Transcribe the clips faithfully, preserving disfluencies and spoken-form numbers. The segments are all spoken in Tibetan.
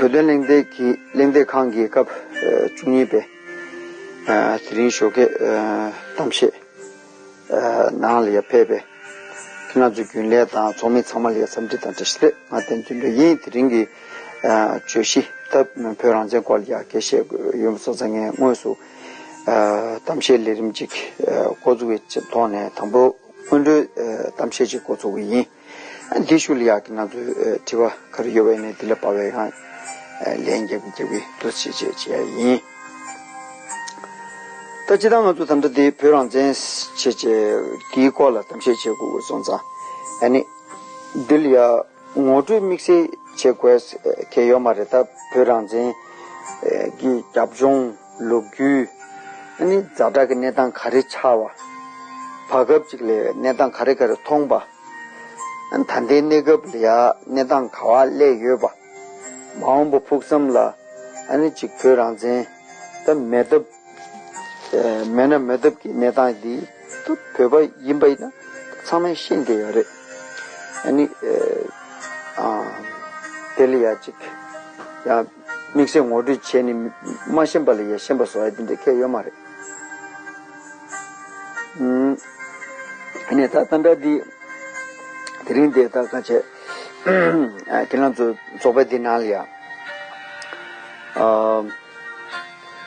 བོད་དོན་གླེང་སྟེགས་ཀྱི་གླེང་སྟེགས་ཁང་གི་སྐབས་བཅུ་གཉིས་པའི་དེ་རིང་ཞོགས་ཀས་གཏམ་བཤད་ནང་ལ་ཡ་ཕེབས་པའི་ཁྱེད་རང་ཚོའི་རྒྱུན་ལས་དང་ཚོགས་མི་ཚང་མ་ལ་ཡ་འཚམས་འདྲི་དང་བཀྲ་ཤིས་བདེ་ལེགས། ང་བསྟན་འཛིན་ལོས་ཡིན། དེ་རིང་གི་བརྗོད་གཞི་ད་བོད་རང་བཙན་སྐོར་ལ་ཡ་སྐད་བཤད་ཡོད་པ་སོང་ཙང་ངས་དངོས་སུ་གཏམ་བཤད་ལས་རིམ་ཅིག་འགོ་བཙུགས་པའི་ཐོག་ནས་དང་པོ་སྔོན་འགྲོའི་གཏམ་བཤད་ཅིག་འགོ་བཙུགས་པ་ཡིན། འདི་ཤུལ་ལ་ཡ་ཁྱེད་རང་ཚོའི་དྲི་བ་ག་རེ་ཡོད་པ་ཡིན་ནའི་འདི་ལ་དཔག་པའི་ཡང་ལན་རྒྱབ་ཀྱི་རྒྱབ་ཀྱི་འདུག་ཅེས་བྱས་བྱས་ཡིན། ད་སྤྱིར་བཏང་ང་ཚོ་ད་ལྟ་འདི་བོད་རང་བཙན་བྱས་བྱས་འདིའི་སྐོར་ལ་གཏམ་བཤད་བྱེད་དགོས་དགོས་སོང་ཙང་ཨ་ནི་འདི་ལ་ཡ་ངོ་སྤྲོད་དམིགས་བསལ་བྱེད་དགོས་གལ་ཡོད་མ་རེད། ད་བོད་རང་བཙན་གྱི་རྒྱབ་ལྗོངས་ལོ་རྒྱུས་ཨ་ནི་ཛ་དྲག་གི་གནས་སྟངས་ག་རེ་ཆགས་པ། བར་སྐབས་ཅིག་ལ་གནས་སྟངས་ག་རེ་ག་རེ་མཐོང་པ། ཨ་ནི་ད་ལྟའི་གནས་སྐབས་ལ་ཡ་གནས་སྟངས་ག་བ་སླེབས་ཡོད་པ། མ་འོངས་པ་ཕུགས་བསམ་ལ་ཨ་ནི་ཅིག་བོད་རང་བཙན་ད་མེད་ཐབས་མེད་ན་མེད་ཐབས་ཀྱི་གནས་སྟངས་འདི་ད་བོད་པ་ཡིན་པ་ཡིན་ན་ཚང་མས་ཤེས་བསྡད་ཡོད་རེད། ཨ་ནི་ཨ་དེ་ལ་ཡ་ཅིག་ཡང་དམིགས་བསལ་ངོ་སྤྲོད་བྱས་ནས་མ་ཤེས་པ་ལ་ཡ་ཤེས་པ་བཟོ་ཡ་དེ་འདྲ་གང་ཡང་ཡོད་མ་རེད། ཨ་ནི་ད་ད་ལྟ་འདི་དེ་རིང་འདི་ད་ག་བྱས་ཁྱེད་རང་ཚོ་ཚོགས་པ་འདི་ནང་ལ་ཡ་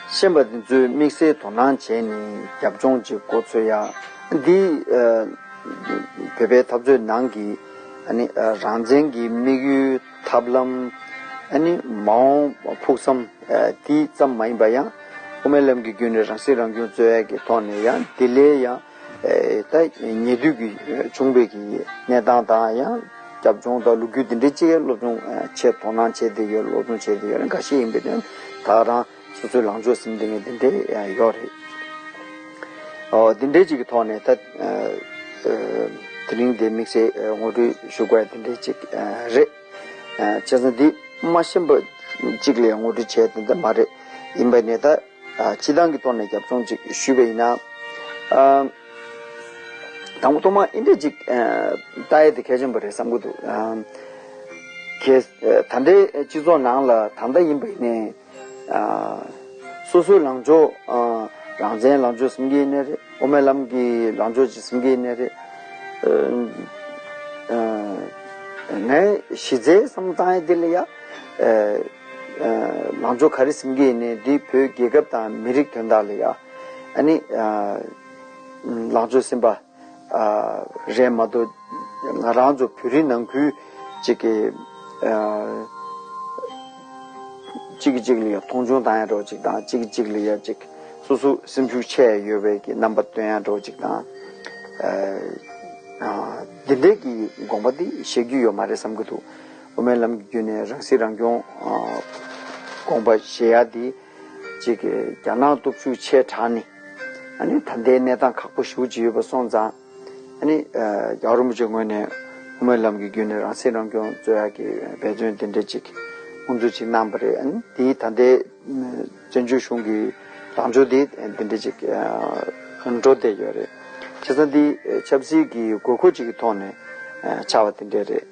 ཤེས་པ་འདི་ཚོའི་དམིགས་བསལ་དོ་སྣང་བྱས་ནས་རྒྱབ་ལྗོངས་ཅིག་མགོ་ཚོས་ཡ་འདི་བོད་པའི་འཐབ་རྩོད་ནང་གི་ཨ་ནི་རང་བཙན་གྱི་དམིགས་ཡུལ་ཐབས་ལམ་ཨ་ནི་མ་འོངས་ཕུགས་བསམ་འདི་ཙམ་མ་ཡིན་པ་ཡང་དབུ་མའི་ལམ་གྱི་བརྒྱུད་ནས་རང་སྲིད་རང་སྐྱོང་རྩོད་ཡ་གི་ཐོག་ནས་ཡང་འདི་ལས་ཡང་ད་ཉེ་དུས་ཀྱི་བྱུང་བའི་གི་གནས་སྟངས་དང་ཡང་རྒྱབ་ལྗོངས་དང་ལོ་རྒྱུས་འདི་འདྲའི་ཅིག་སློབ་སྦྱོང་བྱས་དོ་སྣང་བྱས་བསྡད་ཡོད། སློབ་སྦྱོང་བྱས་བསྡད་ཡོད་རེད། འགའ་ཤས་ཡིན་པའི་དོན་ད་རང་སོ་སོའི་ལངས་ཕྱོགས་ཟིན་བསྡད་མཁན་འདི་འདྲའི་ཡོད་རེད། འོ་འདི་འདྲའི་ཅིག་གི་ཐོག་ནས་ད་དེ་རིང་འདི་དམིགས་བསལ་ངོ་སྤྲོད་ཞུ་དགོས་ཡ་འདི་འདྲའི་ཅིག་རེད། བྱས་ཙང་འདི་མ་ཤེས་པ་ཅིག་ལ་ངོ་སྤྲོད་བྱས་དེ་འདྲ་མ་རེད། ཡིན་པ་ནས་ད། ཨ། སྤྱི་བཏང་གི་ཐོག་ནས་རྒྱབ་ལྗོངས་ཅིག་ཞུས་པ་ཡིན་ན། ཨ། དང་པོ་ཐོག་མ་ཨིན་འདྲ་ཅིག་ཨ། ལྟ་ཡས་དེ་གལ་ཆེན་པོ་རེད་བསམ་གྱི་འདུག་ཨ། གལ་ཨ། ད་ལྟའི་སྤྱི་ཚོགས་ནང་ལ་ད་ལྟ་ཡིན་པ་ཡིན་ནའི། ཨ། སོ་སོའི་ལངས་ཕྱོགས། ཨ། རང་བཙན་ལངས་ཕྱོགས་ཟེར་གྱི་ཡིན་ནའི་རེད། དབུ་མའི་ལམ་གྱི་ལངས་ཕྱོགས་ཅིག་ཟེར་གྱི་ཡིན་ནའི་རེད། ཨ། ངའི་གཞི་རྩའི་བསམ་བློ་བཏང་ཡས་དེ་ལ་ཡ། ཨ། ལངས་ཕྱོགས་ག་རེ་ཟེར་གྱི་ཡིན་ནའི་འདི་བོད་རྒྱལ་ཁབ་དང་མི་རིགས་དོན་དག་ལ་ཡ། ཨ་ནི། ཨ། ལངས་ཕྱོགས་ཟིན་པ། ཨ། རེད་མ་གཏོགས་ང་རང་ཚོ་བོད་རིགས་ནང་ཁུལ་གཅིག་གི། ཨ། གཅིག་གིས་གཅིག་ལ་ཡ་མཐོང་ཆུང་བཏང་ཡ་འདྲ་བོ་ཅིག་དང་གཅིག་གིས་གཅིག་ལ་ཡ་ཅིག་སོ་སོ་སེམས་ཤུགས་ཆེ་ཡ་ཡོད་པའི་གི་རྣམ་པ་སྟོན་ཡ་འདྲ་བོ་ཅིག་དང་། ཨ། འདི་འདྲའི་གི་དགོངས་པ་འདི་བཞེས་རྒྱུ་ཡོད་མ་རེད་བསམ་གྱི་འདུག་དབུ་མའི་ལམ་གྱི་བརྒྱུད་ནས་རང་སྲིད་རང་སྐྱོང་། ཨ། དགོངས་པ་བཞེས་ཡ་འདི་གཅིག་གི་རྒྱ་ནག་སྟོབས་ཤུགས་ཆེ་དྲགས་ནས། ཨ་ནི་ད་ལྟའི་གནས་སྟངས་ཁག་པོ་ཞེ་པོ་ཅིག་ཡོད་པ་སོང་ཙང་། ཨ་ནི། ཨ། རྒྱལ་བ་རིན་པོ་ཆེ་ངོས་ནས་དབུ་མའི་ལམ་གྱི་བརྒྱུད་ནས་རང་སྲིད་རང་སྐྱོང་རྩོད་ཡག་གི་འབད་བརྩོན་དེ་འདྲ་ཅིག་དབུ་འཛུགས་ཅིག་གནང་བ་རེད། ཨ་ནི་དེའི་ད་ལྟའི་བཙན་བྱོལ་གཞུང་གི་ལངས་ཕྱོགས་དེ་དེ་འདྲ་ཅིག་ཨ། འགྲོ་བསྡད་ཡོད་རེད། བྱས་ཙང་འདི་ཆབ་སྲིད་ཀྱི་དགོས་མཁོ་ཅིག་གི་ཐོག་ནས་ཨ། ཆགས་པ་དེ་འདྲ་རེད།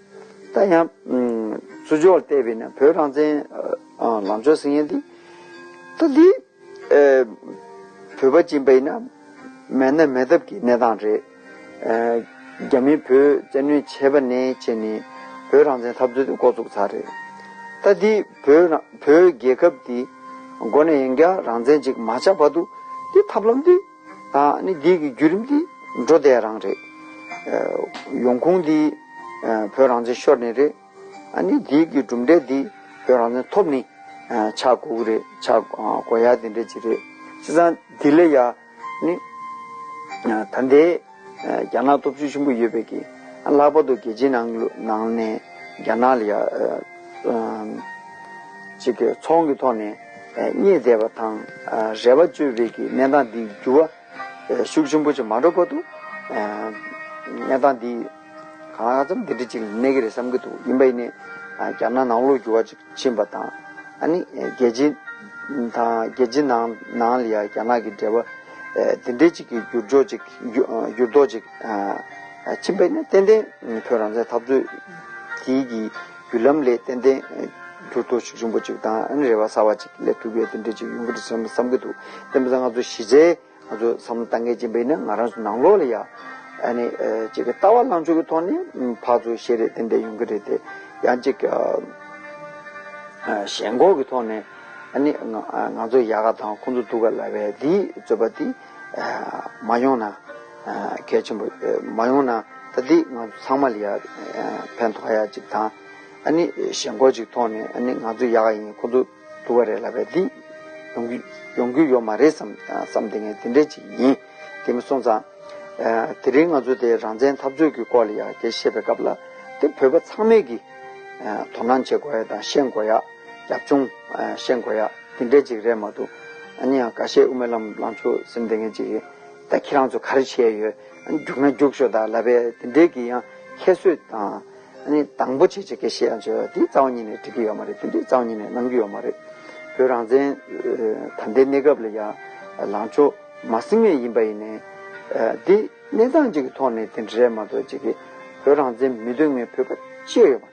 ད་ཡང་། ཨ། ཚུར་ཕྱོགས་ལ་བལྟས་པས་ན་བོད་རང་བཙན། ཨ། ལངས་ཕྱོགས་ཟེར་མཁན་འདི་ད་འདི། ཨེ། བོད་པ་སྦྱིན་པ་ཡིན་ན་མེད་ན་མེད་ཐབས་ཀྱི་གནས་སྟངས་རེད། ཨེ། རྒྱ་མིས་བོད་བཙན་གནོན་བྱས་པ་ནས་བྱས་ནས་བོད་རང་བཙན་འཐབ་རྩོད་དེ་འགོ་བཙུགས་ཚར་རེད། ད་འདི་བོད་རང་བོད་རྒྱལ་ཁབ་འདི་མགོ་ནས་ཡང་བསྐྱར་རང་བཙན་ཅིག་མ་ཆགས་བར་དུ་འདི་ཐབས་ལམ་འདི་དང་ནི་འདི་གི་བརྒྱུད་རིམ་འདི་འགྲོ་བསྡད་རང་རེད། ཨེ། ཡོང་ཁུངས་འདི་ཨེ། བོད་རང་བཙན་ཤོར་ནས་རེད། ཨ་ནི་འདི་གི་གྲུབ་འབྲས་འདི་བོད་རང་བཙན་ཐོབ་ནི་ཆགས་དགོས་ཀྱི་རེད། ཆགས་དགོས་ཡ་དེ་འདྲ་ཅིག་རེད། བྱས་ཙང་འདི་ལ་ཡ་ནི་ད་ལྟའི་རྒྱ་ནག་སྟོབས་ཤུགས་ཆེན་པོ་ཡོད་པའི་གི་ལྷག་པར་དུ་རྒྱལ་སྤྱིའི་ནང་ནང་ནས་རྒྱ་ནག་ལ་ཡ་ཅིག་གི་ཚོང་གི་ཐོག་ནས་བརྙས་བསྡད་པ་དང་རེ་བ་བཅོལ་བའི་གི་གནས་སྟངས་འདི་འགྱུར་བ། ཤུགས་ཆེན་པོ་ཅིག་མ་འགྲོ་བར་དུ། གནས་སྟངས་འདི་གང་ལ་གང་འཚམ་འདི་འདྲ་ཅིག་གནས་ཀྱི་རེད་བསམ་གྱི་འདུག་ཡིན་པ་ཡིན་ནའི་རྒྱ་ནག་ནང་ལོགས་འགྱུར་བ་ཅིག་ཕྱིན་པ་དང་། ཨ་ནི་རྒྱལ་སྤྱི་དང་རྒྱལ་སྤྱི་ནང་ནང་ལ་ཡང་རྒྱ་ནག་གི་འབྲེལ་བ་འདི་འདྲ་ཅིག་གི་འགྱུར་ལྡོག་ཅིག་འགྱུར་འགྱུར་ལྡོག་ཅིག་ཕྱིན་པ་ཡིན་ན་ཏན་ཏན་བོད་རང་བཙན་འཐབ་རྩོད་དེའི་གི་བརྒྱུད་ལམ་ལས་ཏན་ཏན། གྲུབ་ཐོབ་ཤུགས་ཆེན་པོ་ཅིག་དང་ཨ་ནི་རེ་བ་གསར་བ་ཅིག་སླེབས་ཐུབ་པའི་དེ་འདྲ་ཅིག་ཡོང་གི་རེད་བསམ་བསམ་གྱི་འདུག་དེ་མིན་ཙང་ང་ཚོ་གཞི་རྩའི་ང་ཚོ་བསམ་བློ་བཏང་མཁན་ཅིག་ཡིན་པ་ཡིན་ན་ང་རང་ཚོ་ནང་ལོགས་ལ་ཡ་ཨ་ནི་ཨ་ཅིག་གི་ལྟ་བ་ལངས་ཕྱོགས་ཀྱི་ཐོག་ནས་ཕར་ཚུར་བཤད་རེས་དེ་འདྲ་ཡོང་གི་རེད་དེ། ཡང་ཅིག་ཨ་ཨ་ཞེན་ཁོག་གི་ཐོག་ནས་ཨ་ནི་ང་ང་ཚོ་ཡག་ག་དང་ཁོང་ཚོ་སྡུག་ག་ལབ་པའི་འདིའི་རྩོད་པ་འདི་ཨ་མ་ཡོང་ན་ཨ་གལ་ཆེན་པོ་ཨ་མ་ཡོང་ན་ད་འདི་ང་ཚོ་ཚང་མ་ལ་ཡ་ཨ་ཕན་ཐོགས་ཡ་ཅིག་དང་། ཨ་ནི་ཞེན་ཁོག་ཅིག་ཐོག་ནས་ཨ་ནི་ང་ཚོ་ཡག་ག་ཡིན། ཁོང་ཚོ་སྡུག་ག་རེད་ལབ་པའི་འདི་ཡོང་གི་ཡོང་གི་ཡོད་མ་རེད་བསམ་བསམ་བསྡད་མཁན་དེ་འདྲས་ཅིག་ཡིན། དེ་མིན་སོང་ཙང་ཨ་དེ་རིང་ང་ཚོ་དེ་རང་བཙན་འཐབ་རྩོད་ཀྱི་སྐོར་ལ་ཡང་དེ་བཤད་པའི་སྐབས་ལ་དེ་བོད་པ་ཚང་མས་ཀྱི་ཨ་དོ་སྣང་བྱེད་དགོས་ཡ་དང་ཤེས་དགོས་ཡ། རྒྱབ་ལྗོངས་ཨ་ཤེས་དགོས་ཡ་དེ་འདྲས་ཅིག་རེད་མ་གཏོགས། ཨ་ནི་ཡང་འགའ་ཤས་དབུ་མའི་ལམ་ལངས་ཕྱོགས་ཟེར་བསྡད་མཁན་ཅིག་གིས་ད་ཁྱེད་རང་ཚོ་ག་རེ་བྱས་ཡོད། ཨ་ནི་རྒྱུགས་ན་རྒྱུགས་ཤོག་ད་ལབ་པའི་དེ་འདྲས་ཀྱི་ཡང་ཁྱད་གསོད་དང་། ཨ་ནི་དང་པོ་བྱས་བྱས་སྐད་བཤད་ཡང་བྱས་པ་དེ་རྩ་བ་ཉིད་ནས་འགྲིག་གི་ཡོད་མ་རེད། དེ་འདྲའི་རྩ་བ་ཉིད་ནས་གནང་གི་ཡོད་མ་རེད། བོད་རང་བཙན་ཨ་ད་ལྟའི་གནས་སྐབས་ལ་ཡང་ལངས་ཕྱོགས་མ་ཟིན་ངེས་ཡིན་པ་ཡིན་ནའི་ཨ་དེ་གནས་སྟངས་ཅིག་གི་ཐོག་ནས་དེ་འདྲ་རེད་མ་གཏོགས་ཅིག་གི་བོད་རང་བཙན་མི་འདོད་མཁན་བོད་པ་གཅིག་ཡོད་མ་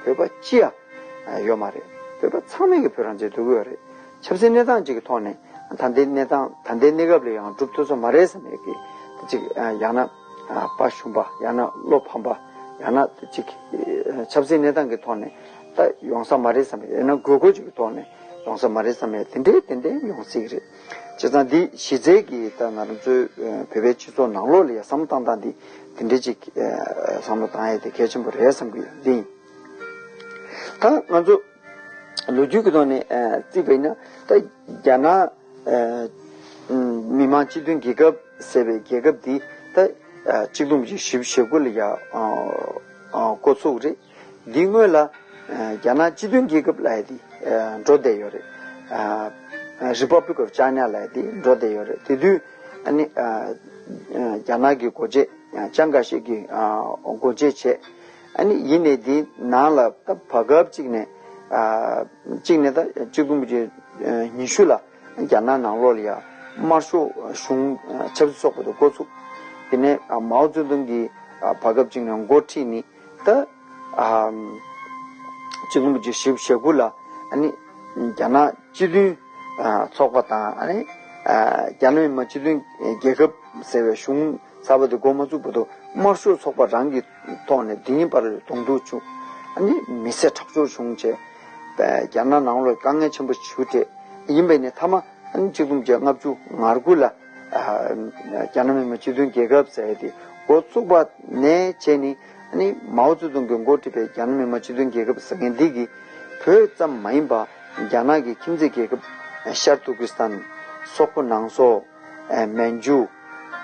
རེད། བོད་པ་གཅིག་ཡང་ཡོད་མ་རེད། བོད་པ་ཚང་མས་ཀྱི་བོད་རང་བཙན་འདོད་ཀྱི་ཡོད་རེད། ཆབ་སྲིད་གནས་སྟངས་ཅིག་གི་ཐོག་ནས་ད་ལྟའི་གནས་སྟངས་ད་ལྟའི་གནས་སྐབས་ལ་ཡང་སྒྲུབ་ཐུབ་ས་མ་རེད་བསམ་ཡས་ཀྱི་ཅིག་ཡང་ན་དཔའ་ཞུམ་པ། ཡང་ན་བློ་ཕམ་པ། ཡང་ན་ཅིག་ཆབ་སྲིད་གནས་སྟངས་ཀྱི་ཐོག་ནས་ད་ཡོང་ས་མ་རེད་བསམ་ཡས། ཡང་ན་དགོས་མཁོ་ཅིག་གི་ཐོག་ནས་ཡོང་ས་མ་རེད་བསམ་ཡས་དེ་འདྲའི་དེ་འདྲའི་ཡོང་སྲིད་ཀྱི་རེད། བྱས་ཙང་འདི་གཞི་རྩའི་གི་ད་ང་རང་ཚོའི་བོད་པའི་སྤྱི་ཚོགས་ནང་ལོགས་ལ་ཡང་བསམ་བློ་བཏང་སྟངས་འདི་དེ་འདྲའི་ཅིག་བསམ་བློ་བཏང་ཡས་དེ་གལ་ཆེན་པོ་རེད་བསམ་གྱི་ཡོད། འདི་ཡིན། ད་ང་ཚོ་ལོ་རྒྱུས་ཀྱི་ཐོག་ནས་ཨ་བརྩིས་པ་ཡིན་ན་ད་རྒྱ་ནག་ཨ་མི་དམངས་སྤྱི་མཐུན་རྒྱལ་ཁབ་ཟེར་བའི་རྒྱལ་ཁབ་འདི་ད་ཨ་གཅིག་སྟོང་དགུ་བརྒྱ་བཞི་བཅུ་ཞེ་དགུ་ལ་ཡ་ཨ་ཨ་འགོ་ཚུགས་རེད། འདིའི་སྔོན་ལ་ཨ་རྒྱ་ནག་སྤྱི་མཐུན་རྒྱལ་ཁབ་ལབ་ཡ་འདི་ཨ་འགྲོ་བསྡད་ཡོད་རེད། ཨ་Republic of China ལབ་ཡ་འདི་འགྲོ་བསྡད་ཡོད་རེད། དེ་དུས་ཨ་ནི་ཨ་ཨ་རྒྱ་ནག་གི་འགོ་བྱེད་ཨ་ཅང་ཀ་ཤེ་གི་ཨ་འགོ་བྱེད་བྱས། ཨ་ནི་ཡིན་ནའི་འདི་ནང་ལ་ད་བར་སྐབས་གཅིག་ནས་ཨ་གཅིག་ནས་ད་གཅིག་སྟོང་དགུ་བརྒྱ་ཉི་ཤུ་ལ་རྒྱ་ནག་ནང་ལོགས་ལ་ཡ་དམར་ཤོག་གཞུང་ཆབ་སྲིད་ཚོགས་པ་དེ་འགོ་ཚུགས། དེ་ནས་ཨ་མའོ་ཙེ་ཏུང་གིས་ཨ་བར་སྐབས་གཅིག་ནས་འགོ་ཁྲིད་ནས་ད་ཨ་གཅིག་སྟོང་དགུ་བརྒྱ་བཞི་བཅུ་ཞེ་དགུ་ལ་ཨ་ནི་རྒྱ་ནག་སྤྱི་མཐུན་ཨ་ཚོགས་པ་དང་ཨ་ནི་ཨ་རྒྱ་ནག་མི་དམངས་སྤྱི་མཐུན་རྒྱལ་ཁབ་ཟེར་བའི་གཞུང་གསར་པ་དེ་འགོ་མ་བཙུགས་བར་དུ་དམར་ཤོག་ཚོགས་པ་རང་གི་ཐོག་ནས་འདི་ཉིད་པར་གདོང་ཐུག་བྱུང་། ཨ་ནི་མི་སེར་དྲག་སྤྱོད་བྱུང་བྱས། རྒྱ་ནག་ནང་ལོགས་དཀའ་ངལ་ཆེན་པོ་ཞིག་འཕྲད། ཡིན་པས་ནི་མཐའ་མ་ཨ་ནི་གཅིག་སྟོང་དགུ་བརྒྱ་ལྔ་བཅུ་ང་དགུ་ལ་ཨ་རྒྱ་ནག་མི་དམངས་སྤྱི་མཐུན་རྒྱལ་ཁབ་ཟེར་ཡ་དེ་འགོ་བཙུགས་པ་ནས་བྱས་ནི་ཨ་ནི་མའོ་ཙེ་ཏུང་གིས་འགོ་ཁྲིད་པའི་རྒྱ་ནག་མི་དམངས་སྤྱི་མཐུན་རྒྱལ་ཁབ་ཟེར་མཁན་འདི་གིས་བོད་ཙམ་མ་ཡིན་པ་རྒྱ་ནག་གི་ཁྱིམ་མཚེས་རྒྱལ་ཁབ་ཤར་ཏུར་ཀི་སི་ཐན། སོག་པོ་ནང་སོག་ཨ་མན་ཇུ།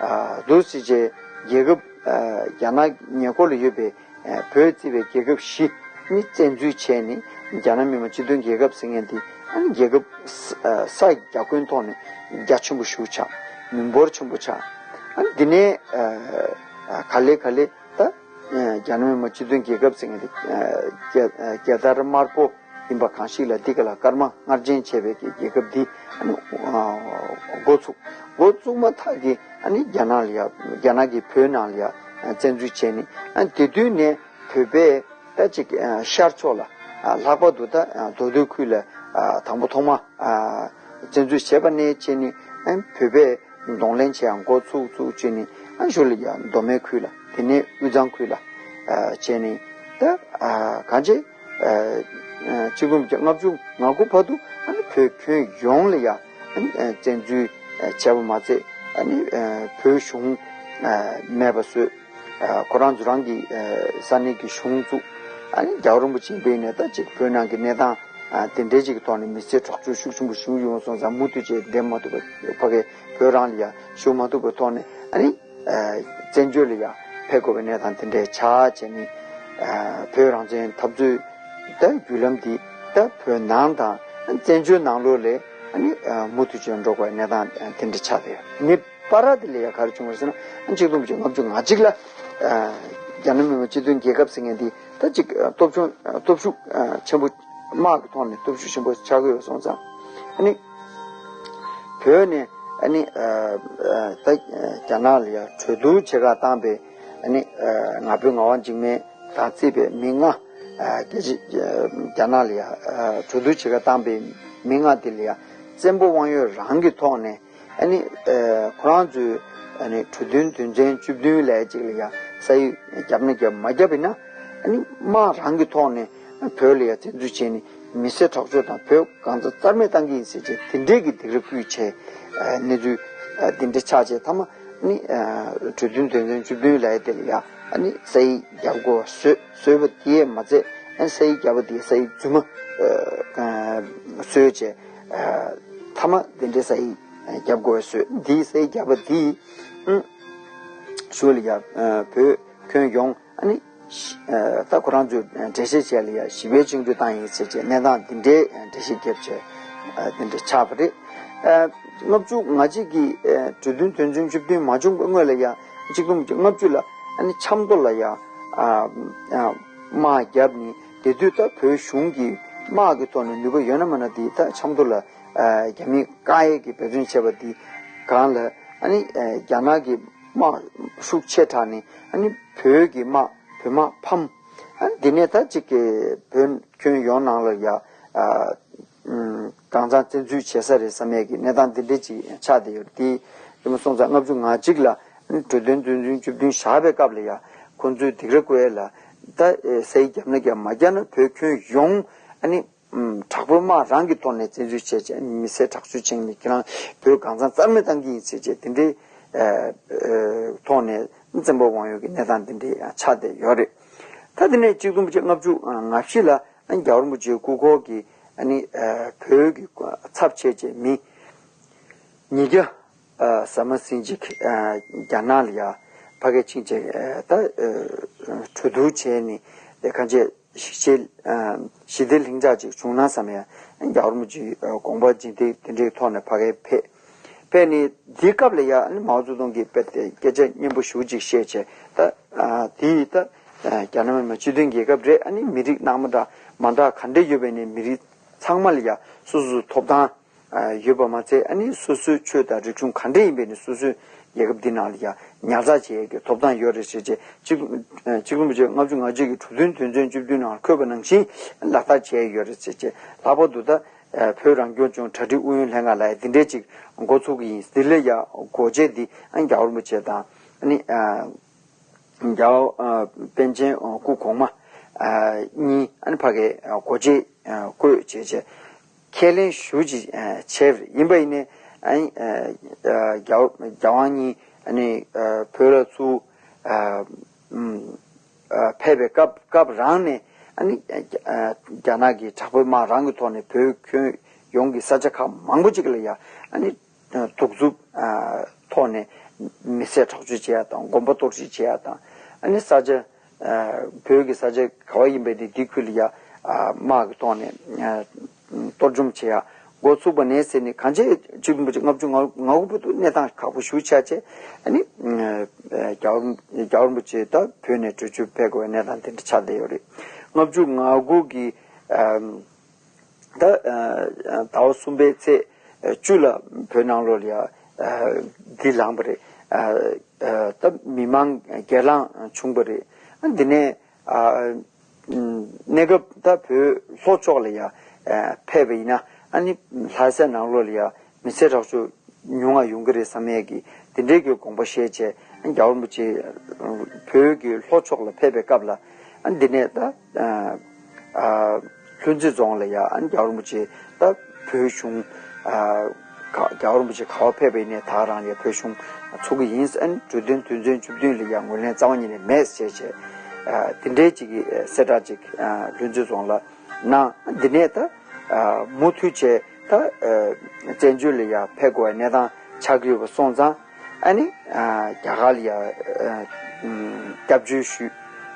ཨ་འདུག་སེ་བྱས་རྒྱལ་ཁབ་ཨ་རྒྱ་ནག་ཉེ་འཁོར་ལ་ཡོད་པའི་ཨ་བོད་བརྩིས་པའི་རྒྱལ་ཁབ་བཞི་ནི་བཙན་འཛུལ་བྱས་ནས་རྒྱ་ནག་མི་དམངས་སྤྱི་མཐུན་རྒྱལ་ཁབ་ཟེར་མཁན་དེ་ཨ་ནི་རྒྱལ་ཁབ་ས་ཨ་ས་རྒྱ་ཁྱོན་ཐོག་ནས་རྒྱ་ཆེན་པོ་ཞིག་ཆགས། མི་འབོར་ཆེན་པོ་ཆགས། ཨ་ནི་འདི་ནས་ཨ་ཨ་ག་ལེ་ག་ལེ་ད་ཨ་རྒྱ་ནག་མི་དམངས་སྤྱི་མཐུན་རྒྱལ་ཁབ་ཟེར་མཁན་དེ་ཨ་རྒྱ་ཨ་རྒྱལ་དར་དམར་པོ་ཡིན་པ་གང་ཞིག་ལ་འདི་ག་ལ་སྐར་མ་ལྔ་སྦྱིན་བྱས་པའི་གི་རྒྱལ་ཁབ་འདི་ཨ་ནི་ཨ་འགོ་ཚུགས། འགོ་བཙུགས་མ་ཐག་གི་ཨ་ནི་རྒྱ་ནག་ལ་ཡ་རྒྱ་ནག་གིས་བོད་ནང་ལ་ཡ་བཙན་འཛུལ་བྱས་ནས་ཨ་ནི་དེ་དུས་ནས་བོད་པས་ད་ཅིག་ཨ་ཤར་ཕྱོགས་ལ་ཨ་ལྷག་པར་དུ་ད་ཨ་མདོ་སྟོད་ཁུལ་ལ་ཨ་དང་པོ་ཐོག་མ་ཨ་བཙན་འཛུལ་བྱས་པ་ནས་བྱས་ནས་ཨ་ནི་བོད་པས་གདོང་ལེན་བྱེད་ཡང་འགོ་ཚུགས་ཚུགས་བྱས་ནས་ཨ་ནི་ཞོར་ལ་ཡ་མདོ་སྨད་ཁུལ་ལ་དེ་ནས་དབུས་གཙང་ཁུལ་ལ་ཨ་བྱས་ནས་ད་ཨ་གང་བྱས། ཨ་ཨ་གཅིག་སྟོང་དགུ་བརྒྱ་ལྔ་བཅུ་ང་དགུ་བར་དུ་ཨ་ནི་བོད་ཁྱོན་ཡོངས་ལ་ཡ་ཨ་ནི་ཨ་བཙན་འཛུལ་ཨ་བྱས་པ་མ་ཚད་ཨ་ནི་ཨ་བོད་གཞུང་ཨ་མེད་པ་བཟོས། ཨ་ཁོ་རང་ཚོ་རང་གི་ཨ་ས་གནས་ཀྱི་གཞུང་བཙུགས། ཨ་ནི་རྒྱལ་བ་རིན་པོ་ཆེ་ཡིན་པས་ནས་ད་ཅིག་བོད་ནང་གི་གནས་སྟངས་ཨ་དེ་འདྲའི་ཅིག་གི་ཐོག་ནས་མི་སེར་དྲག་སྤྱོད་ཤུགས་ཆེན་པོ་ཞིག་ཡོང་སོང་ཙང་མུ་མཐུད་བྱས་བསྡད་མ་ཐུབ་པ་ཕ་གི་བོད་རང་ལ་ཡ་ཞུགས་མ་ཐུབ་པའི་ཐོག་ནས་ཨ་ནི། ཨ་བཙན་བྱོལ་ལ་ཡང་ཕེབས་དགོས་པའི་གནས་སྟངས་དེ་འདྲའི་ཆགས་བྱས་ནས། ཨ་བོད་རང་བཙན་འཐབ་རྩོད་ད་བརྒྱུད་ལམ་འདི་ད་བོད་ནང་དང་བཙན་བྱོལ་ནང་ལོགས་ལ་ཨ་ནི་ཨ་མུ་མཐུད་བྱས་འགྲོ་དགོས་པའི་གནས་སྟངས་དེ་འདྲ་ཆགས་བསྡད་ཡོད། ངས་བར་དེ་ལ་ཡང་ག་རེ་བྱུང་བ་ཟེར་ན་ཨ་གཅིག་སྟོང་དགུ་བརྒྱ་ལྔ་བཅུ་ང་གཅིག་ལ་ཨ་རྒྱ་ནག་མི་དམངས་སྤྱི་མཐུན་རྒྱལ་ཁབ་ཟེར་མཁན་འདི་ད་ཅིག་ཨ་སྟོབས་ཆུང་ཨ་སྟོབས་ཤུགས་ཨ་ཆེན་པོ་དམག་གི་ཐོག་ནས་སྟོབས་ཤུགས་ཆེན་པོ་ཆགས་ཀྱི་ཡོད་སོང་ཙང་ཨ་ནི། བོད་ནས་ཨ་ནི་ཨ་ཨ་ད་རྒྱ་ནག་ལ་ཡང་གྲོས་བསྡུར་བྱེད་གར་བཏང་པའི་ཨ་ནི་ཨ་ང་ཕོད་ངག་དབང་འཇིགས་མེད་དང་བརྩིས་པའི་མི་ལྔ་ རྒྱ་ཆེ་རྒྱ་ནག་ལ་ཡ་གྲོས་བསྡུར་བྱེད་ག་བཏང་པའི་མི་ལྔ་དེ་ལ་ཡ་བཙན་པོ་དབང་ཡོད་རང་གི་ཐོག་ནས་ཨ་ནི་ཁོ་རང་ཚོའི་ཨ་ནི་གྲོས་མཐུན་དོན་ཚན་བཅུ་བདུན་ལས་གཅིག་ལ་ཡ་ས་ཡིག་བརྒྱབ་ན་བརྒྱབ་མ་བརྒྱབ་ཡིན་ན་ཨ་ནི་དམག་རང་གི་ཐོག་ནས་བོད་ལ་ཡ་བཙན་འཛུལ་བྱས་ནས་མི་སེར་དྲག་སྤྱོད་དང་བོད་གང་ཚ་རྩ་མེད་བཏང་གི་ཡིན་ཟེར་བྱས་དེ་འདྲས་ཀྱི་སྡིགས་ར་བསྐུལ་བྱས་གནས་ཚུལ་དེ་འདྲས་ཆགས་བྱས་མཐའ་མ་ཨ་ནི་གྲོས་མཐུན་དོན་ཚན་བཅུ་བདུན་ལས་དེ་ལ་ཡ་ཨ་ནི་ས་ཡིག་བརྒྱབ་དགོས་བཟོས་བཟོས་པ་དེས་མ་ཚད་ཨ་ནི་ས་ཡིག་བརྒྱབ་པ་དེས་ས་ཡིག་རྫུན་མ་བཟོས་བྱས་མཐའ་མ་དེ་འདྲས་ས་ཡིག་བརྒྱབ་དགོས་བཟོས་འདིས་ས་ཡིག་བརྒྱབ་པ་དེས་ཞུ་ལ་ཡ་བོད་ཁྱོན་ཡོངས་ཨ་ནི་ད་ཁོ་རང་ཚོས་འགྲེལ་བཤད་བྱས་ལ་ཡ་ཞི་བའི་བཅིངས་འགྲོལ་བཏང་ཡིན་ཟེར་བྱས་གནས་སྟངས་འདི་འདྲའི་འགྲེལ་བཤད་བརྒྱབ་བྱས་འདི་འདྲ་ཆགས་པ་རེད། ལྔ་བཅུ་ང་གཅིག་གི་གྲོས་མཐུན་དོན་ཚན་བཅུ་བདུན་མ་བྱུང་བའི་སྔོན་ལ་ཡ་གཅིག་སྟོང་དགུ་བརྒྱ་ལྔ་བཅུ་ལ་ཨ་ནི་ཆབ་མདོ་ལ་ཡ་དམག་བརྒྱབ་ནས་དེ་དུས་ད་བོད་གཞུང་གི་དམག་གི་ཐོག་ནས་ནུས་པ་ཡོད་ན་མེད་ན་དེ་ད་ཆབ་མདོ་ལ་རྒྱ་མིས་བཀག་ཡས་ཀྱི་འབད་བརྩོན་བྱས་པ་དེ་སྒང་ལ་ཨ་ནི་རྒྱ་ནག་གི་དམག་ཤུགས་ཆེ་དྲགས་ནས་ཨ་ནི་བོད་ཀྱི་དམག་བོད་དམག་ཕམ། ཨ་ནི་འདི་ནས་ད་ཅིག་གི་བོད་ཁྱོན་ཡོངས་ནང་ལ་ཡ་ཨ་ཨམ་གང་ཚང་བཙན་འཛུལ་བྱེད་ས་རེད་བསམ་ཡས་ཀྱི་གནས་སྟངས་འདི་འདྲས་ཅིག་ཆགས་བསྡད་ཡོད་རེད། དེ་རིམ་པ་སོང་ཙང་ལྔ་བཅུ་ང་གཅིག་ལ་ཨ་ནི་གྲོས་མཐུན་དོན་ཚན་བཅུ་བདུན་བཞག་པའི་སྐབས་ལ་ཡ་ཁོང་ཚོས་སྡིགས་ར་བསྐུལ་ཡས་ལ་ད་ཨེ་ས་ཡིག་བརྒྱབ་ན་བརྒྱབ་མ་བརྒྱབ་ན་བོད་ཁྱོན་ཡོངས་ཨ་ནི་ཨམ་དྲག་པོའི་དམག་རང་གི་ཐོག་ནས་བཙན་འཛུལ་བྱས་བྱས་མི་སེར་དྲག་སྤྱོད་བྱས་ནས་ཁྱེད་རང་བོད་གང་ཚང་རྩ་མེད་བཏང་གི་ཡིན་ཟེར་བྱས་དེ་འདྲའི་ཨ་ཨ་ཐོག་ནས་བཙན་པོ་དབང་ཡོད་ཀྱི་གནས་སྟངས་དེ་འདྲའི་ཆགས་བསྡད་ཡོད་རེད། ད་དེ་ནས་གཅིག་སྟོང་དགུ་བརྒྱ་ལྔ་བཅུ་ང་བཞི་ལ་རྒྱལ་བ་རིན་པོ་ཆེའི་སྐུ་འཁོར་གྱི་ཨ་ནི་ཨ་བོད་ཀྱི་ཚབ་བྱས་བྱས་མི་ཉིས་བརྒྱ་ཟ་མ་ཟིན་ཅིག་རྒྱ་ནག་ལ་ཡ་ཕ་གིར་ཕྱིན་བྱས་ད་གྲོས་བསྡུར་བྱས་ནས་དེ་གང་བྱས། ཞི་བྱེད་ཞི་བདེ་ལྷིང་འཇགས་ཅིག་བྱུང་ན་བསམ་ཡ་རྒྱལ་བ་རིན་པོ་ཆེའི་དགོངས་པ་རྗེས་འདེད་དེ་འདྲའི་ཐོག་ནས་ཕ་གིར་ཕེབས། ཕེབས་ནས་དེའི་སྐབས་ལ་ཡ་མའོ་ཙེ་ཏུང་གིས་དཔེ་དེ་སྐད་ཆ་སྙན་པོ་ཞེ་པོ་ཅིག་བཤད་བྱས་ད་དེ་ད་རྒྱ་ནག་མི་དམངས་སྤྱི་མཐུན་རྒྱལ་ཁབ་རེད། ཨ་ནི་མི་རིགས་སྣ་མང་འདྲ་མ་འདྲ་ག་འདྲ་ཡོད་པའི་ནས་མི་རིགས་ཚང་མ་ལ་ཡ་སོ་སོའི་ཐོབ་ཐང་ཡོད་པ་མ་ཚད་ཨ་ནི་སོ་སོའི་ཆོས་དང་རིག་གཞུང་ག་འདྲ་ཡིན་པའི་ནི་སོ་སོའི་རྒྱལ་ཁབ་འདི་ནང་ལ་ཡང་ཉར་ཚགས་བྱེད་ཡས་ཀྱི་ཐོབ་ཐང་ཡོད་རེད་ཟེར་བྱས་གཅིག་གཅིག་ལུང་པ་བཅས་ལྔ་བཅུ་ང་གཅིག་གི་གྲོས་མཐུན་དོན་ཚན་བཅུ་བདུན་ནང་འཁོད་པ་ནང་བཞིན་ལག་བསྟར་བྱས་ཡོད་རེད་ཟེར་བྱས་ལྷག་པར་དུ་ད་བོད་རང་སྐྱོང་ལྗོངས་གྲ་སྒྲིག་ཨུ་ཡོན་ལྷན་ཁང་ལ་ཡང་འདི་འདྲས་ཅིག་འགོ་ཚུགས་ཀྱི་ཡིན། འདི་ལ་ཡང་སྒོ་འབྱེད་འདི་རྒྱལ་བ་རིན་པོ་ཆེ་དང་ཨ་ནི། རྒྱལ་བ་པཎ་ཆེན་སྐུ་གོང་མ་གཉིས་ཕ་གིའི་སྒོ་འབྱེད་བསྐོས་བྱས་བྱས་ཁས་ལེན་ཞུ་ཅིག་བྱས་པ་ཡིན་པ་ཡིན་ནའི་རྒྱལ་བ་རྒྱལ་དབང་གཉིས་བོད་ལ་ཚུར་ཕེབས་པའི་སྐབས་སྐབས་རང་ནས་རྒྱ་ནག་གི་དྲག་པོའི་དམག་རང་གི་ཐོག་ནས་བོད་ཁྱོན་ཡོངས་ཀྱི་ས་ཆ་ཁག་མང་པོ་ཅིག་ལ་ཡང་། གདུག་རྩུབ་ཐོག་ནས་མི་སེར་དྲག་སྤྱོད་བྱེད་ཡ་དང་དགོན་པ་གཏོར་བཤིག་བྱེད་ཡ་དང་ཨ་ནི་ས་ཆ་བོད་ཀྱི་ས་ཆ་ག་བ་ཡིན་པའི་དེ་དེ་ཁུལ་ལ་ཡ་དམག་གི་ཐོག་ནས་གཏོར་བཅོམ་བྱེད་ཡ་འགོ་ཚུགས་པ་ནས་ཟེར་ནས་གང་ཆེ་གཅིག་སྟོང་དགུ་བརྒྱ་ལྔ་བཅུ་ང་དགུ་བར་དུ་གནས་སྟངས་ཁག་པོ་ཞེ་པོ་ཆགས་བྱས་ཨ་ནི་རྒྱལ་བ་རྒྱལ་བ་རིན་པོ་ཆེ་ད་བོད་ནས་བྲོས་བྱོལ་ཕེབས་དགོས་པའི་གནས་སྟངས་དེ་འདྲ་ཆགས་བསྡད་ཡོད་རེད། ལྔ་བཅུ་ང་དགུ་གི་ད་ཟླ་བ་གསུམ་པའི་ཚེས་བཅུ་ལ་བོད་ནང་ལོགས་ལ་ཡ་འདི་ལངས་པ་རེད། ད་མི་མང་སྒེར་ལངས་བྱུང་པ་རེད། འདི་ནས་གནས་སྐབས་ད་བོད་ལྷོ་ཕྱོགས་ལ་ཡ་ཕེབས་པ་ཡིན་ན་ཨ་ནི་ལྷ་སའི་ནང་ལོགས་ལ་ཡ་མི་སེར་དྲག་སྤྱོད་ཉུང་བ་ཡོང་གི་རེད་བསམ་ཡས་ཀྱི་དེ་འདྲའི་གི་དགོངས་པ་བཞེས་བྱས་རྒྱལ་བ་རིན་པོ་ཆེ་བོད་ཀྱི་ལྷོ་ཕྱོགས་ལ་ཕེབས་པའི་སྐབས་ལ་འདི་ནས་ད་ལྷུན་རྩེ་རྫོང་ལ་ཡ་རྒྱལ་བ་རིན་པོ་ཆེ་ད་བོད་གཞུང་རྒྱལ་བ་རིན་པོ་ཆེ་ག་བ་ཕེབས་པ་ཡིན་ནའི་ད་རང་ཡ་བོད་གཞུང་ཚུགས་ཀྱི་ཡིན། གྲོས་མཐུན་དོན་ཚན་བཅུ་བདུན་ལ་ཡ་ངོས་ལེན་རྩ་བ་ཉིད་ནས་མེད་ཟེར་བྱས་དེ་འདྲའི་ཅིག་གི་གསལ་བསྒྲགས་ཅིག་ལྷུན་རྩེ་རྫོང་ལ། ན་འདི་ནས་ད་མུ་མཐུད་བྱས་ད་བཙན་བྱོལ་ལ་ཡ་ཕེབས་དགོས་པའི་གནས་སྟངས་ཆགས་ཀྱི་ཡོད་པ་སོང་ཙང་ཨ་ནི་རྒྱ་གར་ལ་ཡ་སྐྱབས་བཅོལ་ཞུས།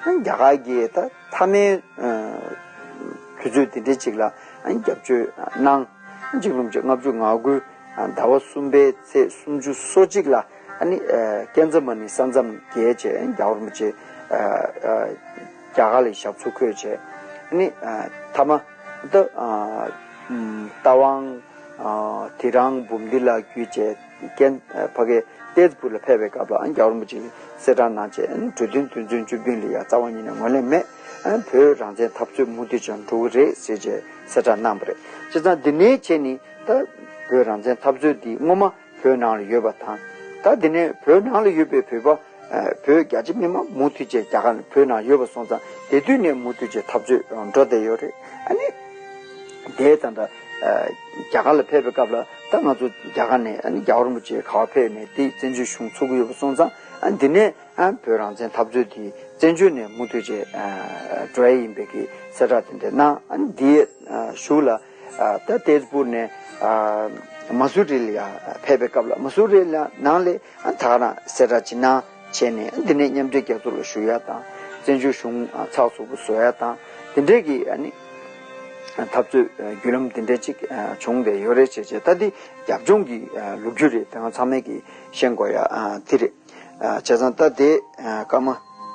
རྒྱ་གར་གྱིས་ད་མཐའ་མའི་དུས་ཚོད་འདི་འདྲའི་ཅིག་ལ་ཨ་ནི་སྐྱབས་བཅོལ་གནང་། གཅིག་སྟོང་དགུ་བརྒྱ་ལྔ་བཅུ་ང་དགུ་ཟླ་བ་གསུམ་པའི་ཚེས་སུམ་ཅུ་སོ་གཅིག་ལ་ཨ་ནི་ཀན་ཛ་མ་ནི་ས་མཚམས་བརྒལ་བྱས་རྒྱལ་བ་རིན་པོ་ཆེ་རྒྱ་གར་ལ་ཞབས་སོར་འཁོད་བྱས། ཨ་ནི་མཐའ་མ། ད་རྟ་དབང་དེ་རང་འབུམ་སྡེ་ལ་བརྒྱུད་བྱས་ཀན་ཕ་གའི་ཏེ་ཛ་པུར་ལ་ཕེབས་པའི་སྐབས་ལ་རྒྱལ་བ་རིན་པོ་ཆེས་གསལ་བསྒྲགས་གནང་བྱས་གྲོས་མཐུན་དོན་ཚན་བཅུ་བདུན་ལ་ཡང་རྩ་བ་ཉིད་ནས་ངོས་ལེན་མེད། ཨ་བོད་རང་བཙན་འཐབ་རྩོད་མུ་མཐུད་ཀྱང་འགྲོ་གི་རེད་ཟེར་བྱས་གསལ་བསྒྲགས་གནང་བ་རེད། བྱས་ཙང་འདི་ནས་བྱས་ནས་ད་བོད་རང་བཙན་འཐབ་རྩོད་འདི་སྔོན་མ་བོད་ནང་ལ་ཡོད་པ་དང་། ད་འདི་ནས་བོད་ནང་ལ་ཡོད་པའི་བོད་པ། ཨ་བོད་རྒྱ་ཆེ་མི་མང་མུ་མཐུད་བྱས་རྒྱ་གར་ནས་བོད་ནང་ཡོད་པ་སོང་ཙང་དེ་དུས་ནས་མུ་མཐུད་བྱས་འཐབ་རྩོད་འགྲོ་བསྡད་ཡོད་རེད། ཨ་ནི་དེ་ད་ལྟ་ཨ་རྒྱ་གར་ལ་ཕེབས་པའི་སྐབས་ལ་ད་ང་ཚོ་རྒྱ་གར་ནས་ཨ་ནི་རྒྱལ་བ་རིན་པོ་ཆེ་ག་པར་ཕེབས་ནས་དེ་བཙན་བྱོལ་གཞུང་ཚུགས་ཀྱི་ཡོད་པ་སོང་ཙང་། ཨ་འདི་ནས་ཨ་བོད་རང་བཙན་འཐབ་རྩོད་དེ་བཙན་བྱོལ་ནས་མུ་མཐུད་བྱས་ཨ་འགྲོ་ཡ་ཡིན་པའི་གི་གསལ་བསྒྲགས་དེ་འདྲ་གནང་། ཨ་ནི་འདིའི་ཨ་གཞུག་ལ་ཨ་ད་ཏེས་པུར་ནས་ཨ་མ་སུ་རི་ལ་ཡ་ཕེབས་པའི་སྐབས་ལ། མ་སུ་རི་ལ་ནང་ལ་ཨ་ད་ག་རང་གསལ་བསྒྲགས་ཅིག་གནང་བྱས་ནས། ཨ་འདི་ནས་མཉམ་འབྲེལ་རྒྱལ་ཚོགས་ལ་ཞུ་ཡ་དང་། བཙན་བྱོལ་གཞུང་ཨ་ཚགས་ཚུད་པོ་བཟོ་ཡ་དང་། དེ་འདྲའི་གི་ཨ་ནི་འཐབ་རྩོད་ཨ་བརྒྱུད་ལམ་དེ་འདྲ་ཅིག་ཨ་བྱུང་བསྡད་ཡོད་རེད། བྱས་བྱས་ད་འདི་རྒྱབ་ལྗོངས་ཀྱི་ཨ་ལོ་རྒྱུས་རེད། དེ་ང་ཚང་མས་ཀྱི་ཤེས་དགོས་ཡ་ཨ་དེ་རེད། ཨ་བྱས་ཙང་ད་དེ་ཨ་སྐར་མ་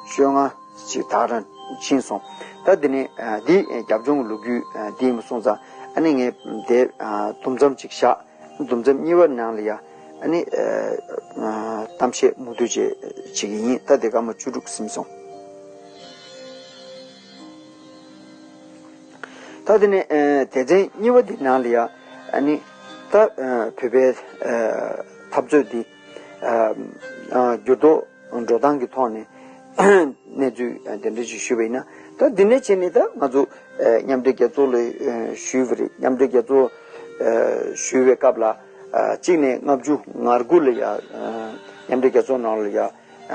བཅོ་ལྔ་ཅིག་ད་རང་ཕྱིན་སོང་། ད་དེ་ནས་ཨ་དེ་རྒྱབ་ལྗོངས་ཀྱི་ལོ་རྒྱུས་ཨ་དེ་ཡིན་པ་སོང་ཙང་། ཨ་ནི་ངས་དེ་ཨ་དུམ་མཚམས་ཅིག་བཞག་དུམ་མཚམས་གཉིས་པ་ནང་ལ་ཡ་ཨ་ནི་ཨ་ཨ་གཏམ་བཤད་མུ་མཐུད་བྱེད་བྱེད་ཀྱི་ཡིན། ད་དེ་སྐར་མ་བཅུ་དྲུག་ཟིན་སོང་། ད་དེ་ནས་ཨ་སྡེ་ཚན་གཉིས་པ་དེ་ནང་ལ་ཡ་ཨ་ནི་ད་ཨ་བོད་པའི་ཨ་འཐབ་རྩོད་འདི་ཨ་ཨ་འགྱུར་ལྡོག་འགྲོ་སྟངས་ཀྱི་ཐོག་ནས་གནས་ཚུལ་དེ་འདྲ་ཞིག་ཞུས་པ་ཡིན་ན། ད་འདི་ནས་བྱས་ནས་ད་ང་ཚོ་ཨ་མཉམ་འབྲེལ་རྒྱལ་ཚོགས་ལ་ཨ་ཞུས་པ་རེད། མཉམ་འབྲེལ་རྒྱལ་ཚོགས་ཨ་ཞུས་པའི་སྐབས་ལ་ཨ་གཅིག་ནས་ལྔ་བཅུ་ང་དགུ་ལ་ཡ་ཨ་མཉམ་འབྲེལ་རྒྱལ་ཚོགས་ནང་ལ་ཡ་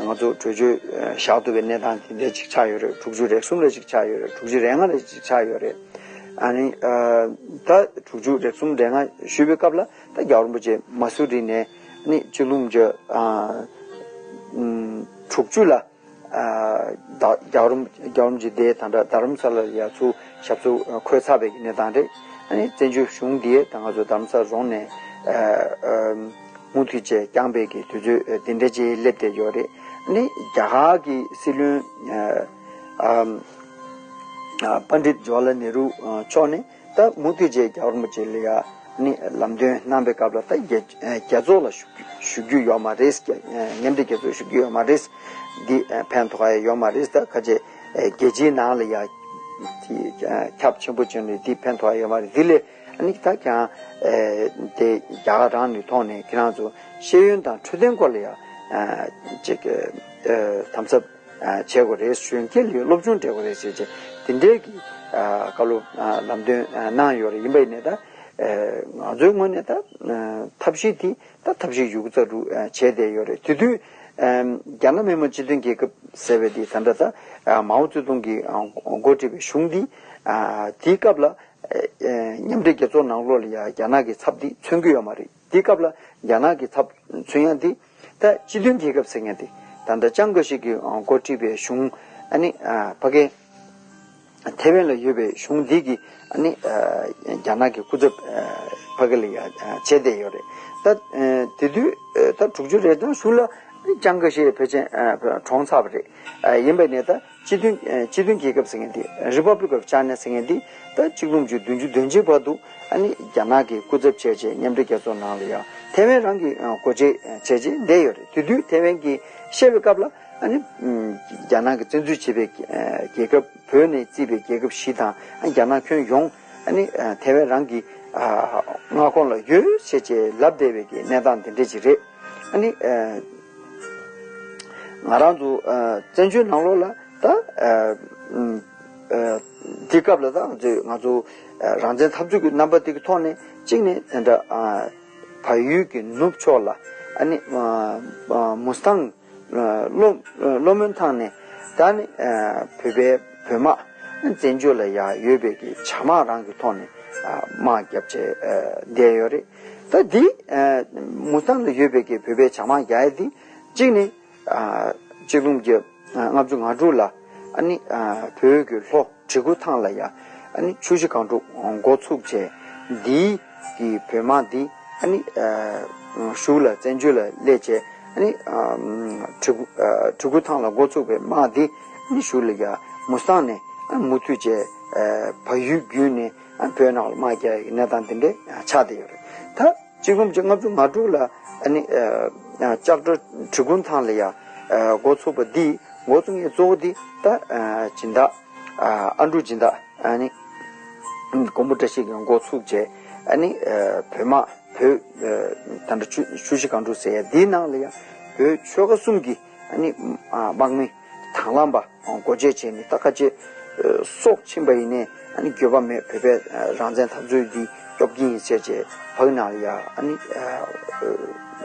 ང་ཚོ་གྲོས་ཆོད་ཨ་བཞག་ཐུབ་པའི་གནས་སྟངས་དེ་འདྲ་ཅིག་ཆགས་ཡོད་རེད། དྲུག་ཅུ་རེ་གསུམ་ལ་ཅིག་ཆགས་ཡོད་རེད། དྲུག་ཅུ་རེ་ལྔ་ལ་ཅིག་ཆགས་ཡོད་རེད། ཨ་ནི་ཨ་ད་དྲུག་ཅུ་རེ་གསུམ་རེ་ལྔ་ཞུས་པའི་སྐབས་ལ། ད་རྒྱལ་བ་རིན་པོ་ཆེ་མ་སུ་རི་ནས་ཨ་ནི་སྤྱི་ལོ་ཉིས་སྟོང་དྲུག་ཅུ་ལ་ཨ་ད་རྒྱལ་བ་རིན་རྒྱལ་བ་རིན་པོ་ཆེ་དེ་ད་ལྟ་རྡ་རམ་ས་ལ་ལ་ཡ་ཚུར་ཞབས་སོར་འཁོད་ཚར་བའི་གི་གནས་སྟངས་རེད། ཨ་ནི་བཙན་བྱོལ་གཞུང་དེ་ད་ང་ཚོ་རྡ་རམ་ས་ལ་རྫོང་ནས་ཨ་ཨ་མུ་མཐུད་བྱས་བསྐྱངས་པའི་གི་དུས་ཚོད་དེ་འདྲ་ཅིག་སླེབས་བསྡད་ཡོད་རེད། ཨ་ནི་རྒྱ་གར་གྱི་སྲིད་བློན་ཨ་ཨ་ཨ་པཎ་ཌིད་ཇ་ཝ་ལ་ནེ་རུ་མཆོག་ནས་ད་མུ་མཐུད་བྱས་རྒྱལ་བ་རིན་པོ་ཆེ་ལ་ཡ་ནི་ལམ་སྟོན་གནང་པའི་སྐབས་ལ། ད་རྒྱལ་རྒྱལ་ཚོགས་ལ་ཞུ་ཞུ་རྒྱུ་ཡོད་མ་རེད། རྒྱ་མཉམ་འབྲེལ་རྒྱལ་ཚོགས་ཞུ་རྒྱུ་ཡོད་མ་རེད། འདི་ཕན་ཐོགས་ཡ་ཡོད་མ་རེད། ད་ཁ་ཆེ་རྒྱལ་སྤྱིའི་ནང་ལ་ཡ་དེ་ཁྱབ་ཆེན་པོ་བྱུང་ནས་འདི་ཕན་ཐོགས་ཡ་ཡོད་མ་རེད། འདི་ལས་ཨ་ནི་ད་ཀྱང་དེ་རྒྱ་གར་རང་ནས་ཐོག་ནས་ཁྱེད་རང་ཚོ་ཤེས་ཡོན་དང་འཕྲོད་བསྟེན་སྐོར་ལ་ཡ་ཅིག་དམ་ཟབ་བྱེད་དགོས་རེད། གཞོན་སྐྱེས་ལ་སློབ་སྦྱོང་སྤྲད་དགོས་རེད་ཟེར་བྱས་དེ་འདྲའི་གི་བཀའ་སློབ་ལམ་སྟོན་གནང་ཡོད་རེད། ཡིན་པ་ཡིན་ནའི་ད་ང་ཚོའི་ངོས་ནས་ད་ཐབས་ཤེས་དེ་ད་ཐབས་ཤེས་ཡོད་རྒུ་རྩལ་རུ་བྱས་བསྡད་ཡོད་རེད། དེ་དུས་རྒྱ་ནག་མི་དམངས་སྤྱི་མཐུན་རྒྱལ་ཁབ་ཟེར་བའི་དེ་ད་ལྟ་ད་མའོ་ཙེ་ཏུང་གིས་འགོ་ཁྲིད་པའི་གཞུང་འདི་དེའི་སྐབས་ལ་མཉམ་འབྲེལ་རྒྱལ་ཚོགས་ནང་ལོགས་ལ་ཡ་རྒྱ་ནག་གི་ཚབ་དེ་མཚོན་གྱི་ཡོད་མ་རེད། དེའི་སྐབས་ལ་རྒྱ་ནག་གི་ཚབ་མཚོན་ཡ་དེ་ད་སྤྱི་མཐུན་རྒྱལ་ཁབ་ཟེར་མཁན་དེ་ད་ལྟ་ཅང་ཀེ་ཤེ་གིས་འགོ་ཁྲིད་པའི་གཞུང་ཨ་ནི་ཕ་གི་ཐེ་ཝན་ལ་ཡོད་པའི་གཞུང་འདི་གིས་ཨ་ནི་རྒྱ་ནག་གི་སྐུ་ཚབ་ཕ་གི་ལ་ཡ་བྱས་བསྡད་ཡོད་རེད། ད་དེ་དུས་ད་དྲུག་ཅུ་རེ་གྲངས་ཤུལ་ལ་ཅང་ཀེ་ཤེ་ཕལ་ཆེར་གྲོངས་ཚར་བ་རེད། ཡིན་པ་ནས་ད་སྤྱི་མཐུན་སྤྱི་མཐུན་རྒྱལ་ཁབ་ཟེར་མཁན་དེ་Republic of China ཟེར་མཁན་དེ་ད་གཅིག་སྟོང་དགུ་བརྒྱ་བདུན་ཅུ་དོན་གཅིག་བར་དུ་ཨ་ནི་རྒྱ་ནག་གིས་སྐུ་ཚབ་བྱས་བྱས་མཉམ་འབྲེལ་རྒྱལ་ཚོགས་ནང་ལ་ཡང་ཐེ་ཝན་རང་གི་སྒོ་འབྱེད་བྱས་བྱས་བསྡད་ཡོད་རེད། དེ་དུས་ཐེ་ཝན་གྱིས་བཤད་པའི་སྐབས་ལ་ཨ་ནི་རྒྱ་ནག་གིས་བཙན་འཛུལ་བྱས་པའི་རྒྱལ་ཁབ་བོད་ནས་བརྩིས་པའི་རྒྱལ་ཁབ་བཞི་དང་ཨ་རྒྱ་ནག་ཁྱོན་ཡོངས་ཨ་ནི་ཐེ་ཝན་རང་གི་མངའ་ཁོངས་ལ་ཡོད་ཟེར་བྱས་ལབ་བསྡད་པའི་གི་གནས་སྟངས་དེ་འདྲ་ཅིག་རེད། ཨ་ནི་ང་རང་ཚོ་བཙན་བྱོལ་ནང་ལོགས་ལ་ད་དེ་སྐབས་ལ་ད་ང་ཚོས་ང་ཚོ་རང་བཙན་འཐབ་རྩོད་ཀྱི་རྣམ་པ་དེ་གི་ཐོག་ནས་གཅིག་ནས་དེ་འདྲ་བལ་ཡུལ་གྱི་ནུབ་ཕྱོགས་ལ་ཨ་ནི་མུ་སི་ཐང་ལོ་ལོ་མོན་ཐང་ནས་ད་ནི་བོད་པའི་བོད་དམག་བཙན་བྱོལ་ལ་ཡ་ཡོད་པའི་གི་བྱ་དམག་རང་གི་ཐོག་ནས་དམག་བརྒྱབ་བྱས་བསྡད་ཡོད་རེད། ད་འདི་མུ་སི་ཐང་ལ་ཡོད་པའི་གི་བོད་པའི་བྱ་དམག་རྒྱག་ཡ་འདི་གཅིག་ནི་ཨ་གཅིག་སྟོང་དགུ་བརྒྱ་ལྔ་བཅུ་ང་དྲུག་ལ་ཨ་ནི་ཨ་བོད་ཀྱི་ལྷོ་གྲི་གུ་ཐང་ལ་ཡ་ཨ་ནི་ཆུ་བཞི་སྒང་དྲུག་འགོ་ཚུགས་བྱས། འདིའི་གི་བོད་དམག་འདི་ཨ་ནི་ཨ་གཞུག་ལ་བཙན་བྱོལ་ལ་སླེབས་བྱས། ཨ་ནི་ཨ་གྲི་གུ་ཨ་གྲི་གུ་ཐང་ལ་འགོ་ཚུགས་པའི་དམག་འདི་ཨ་ནི་གཞུག་ལ་ཡ་མུ་སི་ཐང་ནས་ཨ་མུ་མཐུད་བྱས་ཨ་བལ་ཡུལ་བརྒྱུད་ནས་ཨ་བོད་ནང་ལ་དམག་རྒྱག་ཡག་གི་གནས་སྟངས་འདི་འདྲ་ཆགས་བསྡད་ཡོད་རེད། ད་གཅིག་སྟོང་དགུ་བརྒྱ་ལྔ་བཅུ་ང་དྲུག་ལ་ཨ་ནི་ཨ་ཨ་ལྕགས་སྒྲོག་གྲི་གུ་ཐང་ལ་ཡ་ཨ་འགོ་ཚུགས་པ་འདི་འགོ་བཙུགས་མཁན་གཙོ་བོ་འདི་ད་ཨ་སྦྱིན་བདག་ ཨ་ཨ་འབྲུག་སྦྱིན་བདག་ཨ་ནི་མགོན་པོ་བཀྲ་ཤིས་ཀྱིས་འགོ་ཚུགས་བྱས། ཨ་ནི་ཨ་བོད་དམག་བོད་ཨ་ད་ལྟ་ཆུ་ཆུ་བཞི་སྒང་དྲུག་ཟེར་ཡ་འདིའི་ནང་ལ་ཡང་བོད་ཆོལ་ཁ་གསུམ་གྱི་ཨ་ནི་ཨ་དམག་མི་དང་བླངས་པ་འགོ་བྱས་བྱས་ནས། ད་ཁ་ཆེ་ཨ་སྲོག་ཕྱིན་པ་ཡིན་ནའི་ཨ་ནི་འགྱོད་པ་མེད། བོད་པའི་ཨ་རང་བཙན་འཐབ་རྩོད་འདི་སྐྱོབ་ཀྱི་ཡིན་ཟེར་བྱས་བོད་ནང་ལ་ཡ་ཨ་ནི་ཨ་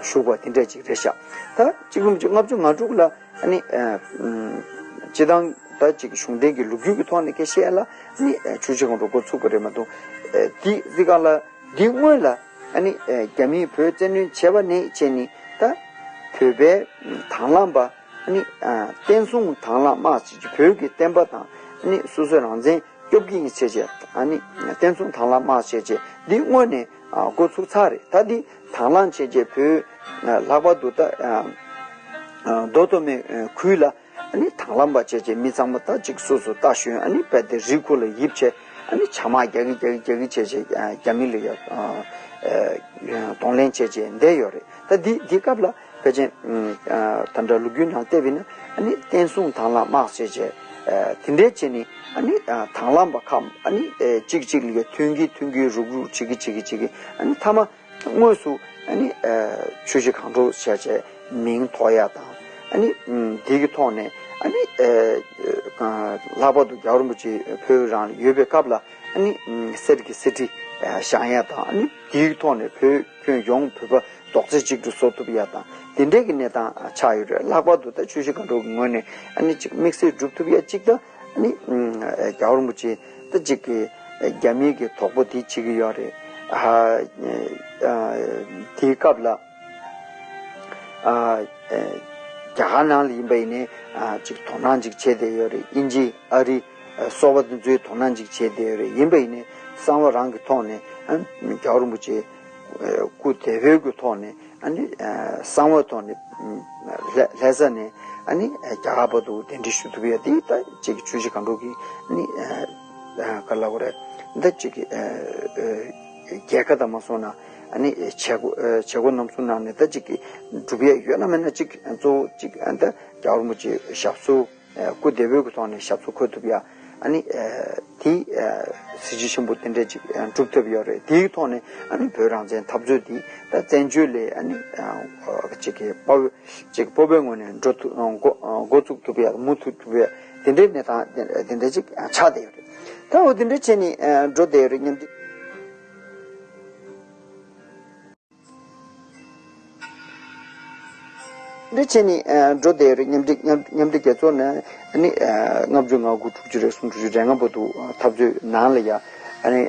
ཞུགས་པ་དེ་འདྲ་ཅིག་རེད་ཤག་ད་གཅིག་ལོ་ལྔ་བཅུ་ང་དྲུག་ལ་ཨ་ནི་ཨ་ཨམ་སྤྱི་བཏང་ད་ཅིག་གཞུང་འབྲེལ་གྱི་ལོ་རྒྱུས་ཀྱི་ཐོག་ནས་སྐད་བཤད་ཡ་ལ་ཨ་ནི་ཨ་ཆུ་བཞི་སྒང་དྲུག་འགོ་ཚུགས་པ་རེད་མ་གཏོགས། ཨ་དེ་ཟི་ག་ལ་འདི་སྔོན་ལ་ཨ་ནི་ཨ་རྒྱ་མིས་བོད་བཙན་གནོན་བྱས་པ་ནས་བྱས་ནས། ད་བོད་པའི་དང་བླངས་པ་ཨ་ནི་ཨ་བསྟན་སྲུང་དང་བླངས་དམག་ཅེས་བོད་ཀྱི་བསྟན་པ་དང་ཨ་ནི་སོ་སོའི་རང་བཙན་སྐྱོབ་ཀྱི་ཡིན་ཟེར་བྱས། ཨ་ནི་བསྟན་སྲུང་དང་བླངས་དམག་ཟེར་བྱས་འདི་སྔོན་ནས་ཨ་འགོ་ཚུགས་ཚར་རེད། ད་འདི་དང་བླངས་བྱས་བྱས་བོད་ཨ་ལྷག་པར་དུ་ད་ཨ་ཨ་མདོ་སྟོད་སྨད་ཨ་ཁུལ་ལ་ཨ་ནི་དང་བླངས་པ་བྱས་བྱས་མི་ཚང་མ་ད་ཅིག་སོ་སོ་རྟ་ཞོན། ཨ་ནི་རྦད་དེ་རི་ཁུག་ལ་ཡིབ་བྱས་ཨ་ནི་བྱ་དམག་རྒྱག་གི་རྒྱག་གི་རྒྱག་གི་བྱས་བྱས་ཨ་རྒྱ་མི་ལ་ཡ་ཨ་ཨ་གདོང་ལེན་བྱས་བྱས་བསྡད་ཡོད་རེད། ད་འདི་འདི་སྐབས་ལ་ཕལ་ཆེར་ཨ་ད་ལྟ་ལོ་རྒྱུས་ནང་བལྟས་པ་ཡིན་ན་ཨ་ནི་བསྟན་སྲུང་དང་བླངས་དམག་ཟེར་བྱས་ཨ་དེ་འདྲའི་བྱས་ནས་ཨ་ནི་ཨ་དང་བླངས་པ་ཁག་ཨ་ནི་ཨ་གཅིག་གཅིག་ལ་ཡ་མཐུན་གྱི་མཐུན་གྱི་རུག་རུག་བྱེད་ཀྱི་བྱེད་ཀྱི་བྱེད་ཀྱི་ཨ་ནི་མཐའ་མ་དངོས་སུ་ཨ་ནི་ཨ་ཆུ་བཞི་སྒང་དྲུག་བྱས་བྱས་མིང་ཐོགས་ཡ་དང་། ཨ་ནི་ཨམ་འདི་གི་ཐོག་ནས་ཨ་ནི་ཨ་ཨ་ལྷག་པར་དུ་རྒྱལ་བ་རིན་པོ་ཆེ་བོད་རང་ལ་ཡོད་པའི་སྐབས་ལ་ཨ་ནི་ཨམ་གསེར་གྱི་གསེར་ཁྲི་ཨ་བཞེངས་ཡ་དང་། ཨ་ནི་འདི་གི་ཐོག་ནས་བོད་ཁྱོན་ཡོངས་བོད་པ་རྡོག་རྩ་གཅིག་ཏུ་བཟོ་ཐུབ་ཡ་དང་། དེ་འདྲའི་གི་གནས་སྟངས་ཆགས་ཡོད་རེད། ལྷག་པར་དུ་ད་ཆུ་བཞི་སྒང་དྲུག་གི་ངོས་ནས་ཨ་ནི་ཅིག་དམིགས་བསལ་སྒྲུབ་ཐུབ་ཡ་གཅིག་ད་ཨ་ནི་ཨ་རྒྱལ་བ་རིན་པོ་ཆེ་ད་ཅིག་གི་རྒྱ་མིའི་གི་དོགས་པ་དེ་བྱེད་ཀྱི་ཡོད་རེད། ཨ་ཨ་དེའི་སྐབས་ལ་ཨ་ཨ་རྒྱ་གར་ནང་ལ་ཡིན་པ་ཡིན་ནའི་ཨ་ཅིག་དོ་སྣང་ཅིག་བྱས་བསྡད་ཡོད་རེད། དབྱིན་ཇི་ཨ་རི་ཨ་སོག་པོ་དེ་ཚོའི་དོ་སྣང་ཅིག་བྱས་བསྡད་ཡོད་རེད། ཡིན་པ་ཡིན་ནའི་གསང་བ་རང་གི་ཐོག་ནས་ཨ་རྒྱལ་བ་རིན་པོ་ཆེ་ཨ་སྐུ་བདེ་པོའི་གི་ཐོག་ནས་ཨ་ནི་ཨ་གསང་བའི་ཐོག་ནས་ཨ་ལྷ་ལྷ་ས་ནས་ཨ་ནི་ཨ་རྒྱ་གར་བར་དུ་གདན་འདྲེན་ཞུ་ཐུབ་ཡ་དེ་ད་ཅིག་ཆུ་བཞི་སྒང་དྲུག་གི་ཨ་ནི་ཨ་ཨ་ག་ལབ་དགོས་རེད། ད་ཅིག་ཨ་ཨ་རྒྱལ་ཁ་དང་མ་སོང་ན་ཨ་ནི་བྱེད་སྒོ་ཨ་བྱེད་སྒོ་རྣམ་གསུམ་ནང་ནས་ད་ཅིག་གི་སྒྲུབ་ཡས་ཡོད་ན་མེད་ན་ཅིག་གཙོ་བོ་ཅིག་ཨ་ད་རྒྱལ་བ་རིན་པོ་ཆེའི་ཞབས་སོར་ཨ་སྐུ་བདེ་པོའི་གི་ཐོག་ནས་ཞབས་སོར་འཁོད་ཐུབ་ཡ། ཨ་ནི་ཨ་དེ་ཨ་གཟི་བརྗིད་ཆེན་པོ་དེ་འདྲ་ཅིག་ཨ་སྒྲུབ་ཐུབ་ཡོད་རེད། དེའི་ཐོག་ནས་ཨ་ནི་བོད་རང་བཙན་འཐབ་རྩོད་འདི་ད་བཙན་བྱོལ་ལས་ཨ་ནི་ཨ་ཅིག་གི་དཔའ་བོ་ཅིག་སྤོབས་པའི་ངོས་ནས་འགྲོ་ཐུབ་འགོ་འགོ་བཙུགས་ཐུབ་ཡ་མུ་མཐུད་ཐུབ་ཡ་དེ་འདྲའི་གནས་སྟངས་དེ་འདྲ་ཅིག་ཆགས་བསྡད་ཡོད་རེད། ད་འོ་དེ་འདྲ་བྱས་ནས་འགྲོ་བསྡད་ཡོད་རེད་སྙམ་སྟེ། འདྲ་བྱས་ནས་འགྲོ་བསྡད་ཡོད་རེད། མཉམ་འབྲེལ་མཉམ་མཉམ་འབྲེལ་རྒྱལ་ཚོགས་ནས་ནི་ལྔ་བཅུ་ང་དགུ་དྲུག་ཅུ་རེ་གསུམ་དྲུག་ཅུ་རེ་ལྔ་བར་དུ་འཐབ་རྩོད་ནང་ལ་ཡ་ནི་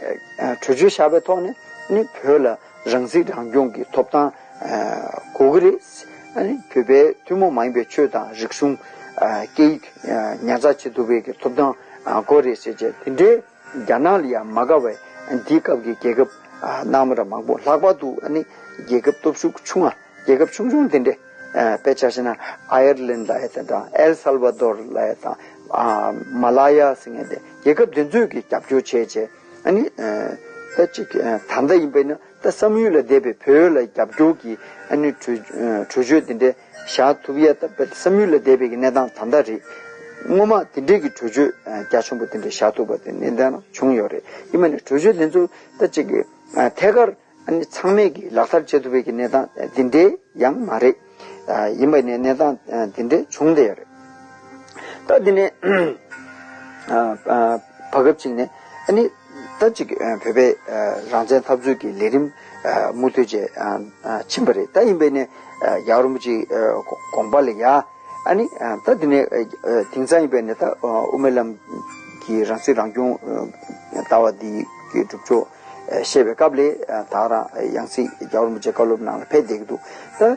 གྲོས་ཆོད་བཞག་པའི་ཐོག་ནས་ནི་བོད་ལ་རང་སྲིད་རང་སྐྱོང་གི་ཐོབ་ཐང་དགོས་ཀྱི་རེད། ཨ་ནི་བོད་པའི་ཐུན་མོང་མ་ཡིན་པའི་ཆོས་དང་རིག་གཞུང་། ཨ་སྐད་ཡིག་ཨ་ཉར་ཚགས་བྱེད་ཐུབ་པའི་གི་ཐོབ་ཐང་ཨ་དགོས་རེད་ཟེར་བྱས་དེ་འདྲའི་རྒྱ་ནག་ལ་ཡང་མ་དགའ་བའི་འདིའི་སྐབས་ཀྱི་རྒྱལ་ཁབ་ཨ་གནའ་མ་ར་མང་པོ། ལྷག་པར་དུ་ཨ་ནི་རྒྱལ་ཁབ་སྟོབས་ཤུགས་ཆུང་བ། རྒྱལ་ཁབ་ཆུང་ཆུང་དེ་འདྲས། ཨ་དཔེ་ཆ་བཞག་ན་ཨའི་ར་ལན་ལབ་ཡ་དེ་དང་ཨེལ་སལ་ཝ་དོར་ལབ་ཡ་དང་། ཨ་མ་ལ་ཡ་ཟེར་མཁན་དེ་རྒྱལ་ཁབ་དེ་ཚོས་ཀྱི་རྒྱབ་སྐྱོར་བྱས་བྱས། ཨ་ནི་ཨ་ད་ཅིག་ཨ་ད་ལྟ་ཡིན་པས་ན་ད་བསམ་ཡུལ་ལས་འདས་པའི་བོད་ལ་རྒྱབ་སྐྱོར་གྱི་ཨ་ནི་གྲོས་ཨ་གྲོས་ཆོད་དེ་འདྲས་བཞག་ཐུབ་ཡ། ད་བསམ་ཡུལ་ལས་འདས་པའི་གི་གནས་སྟངས་ད་ལྟ་རེད། སྔོན་མ་དེ་འདྲས་ཀྱི་གྲོས་ཆོད་ཨ་རྒྱ་ཆེན་པོ་དེ་འདྲས་བཞག་ཐུབ་པ་དེ་གནས་སྟངས་བྱུང་ཡོད་རེད། ཡིན་པ་ནི་གྲོས་ཆོད་དེ་ཚོ་ད་ཅིག་གི་ཨ་ཐད་ཀར་ཨ་ནི་ཚང་མས་ཀྱི་ལག་བསྟར་བྱེད་ཐུབ་པའི་གི་གནས་སྟངས་འདི་འདྲའི་ཡང་མ་རེད། ཨ་ཡིན་པ་ནས་གནས་སྟངས་ཨ་འདི་འདྲའི་བྱུང་བསྡད་ཡོད་རེད། ད་འདི་ནས་ཨ་ཨ་བར་སྐབས་ཅིག་ནས་ཨ་ནི་ད་ཅིག་ཨ་བོད་པའི་ཨ་རང་བཙན་འཐབ་རྩོད་ཀྱི་ལས་རིམ་ཨ་མུ་མཐུད་བྱས་ཨ་ཨ་ཕྱིན་པ་རེད། ད་ཡིན་པ་ནས་ཨ་རྒྱལ་བ་རིན་པོ་ཆེའི་ཨ་དགོངས་པ་ལ་ཡ། ཨ་ནི་ཨ་ད་འདི་ནས་ཨ་ཨ་དེང་སང་ཡིན་པ་ནས་ད་ཨ་དབུ་མའི་ལམ་གྱི་རང་སྲིད་རང་སྐྱོང་ཨ་ལྟ་བ་འདི་གི་སྒྲུབ་ཕྱོགས་ཨ་བཤད་པའི་སྐབས་ལ་ཨ་ད་རང་ཡང་སྲིད་རྒྱལ་བ་རིན་པོ་ཆེ་བཀའ་སློབ་ནང་ལ་ཕེབས་བསྡད་ཀྱི་འདུག་ད་ཨ་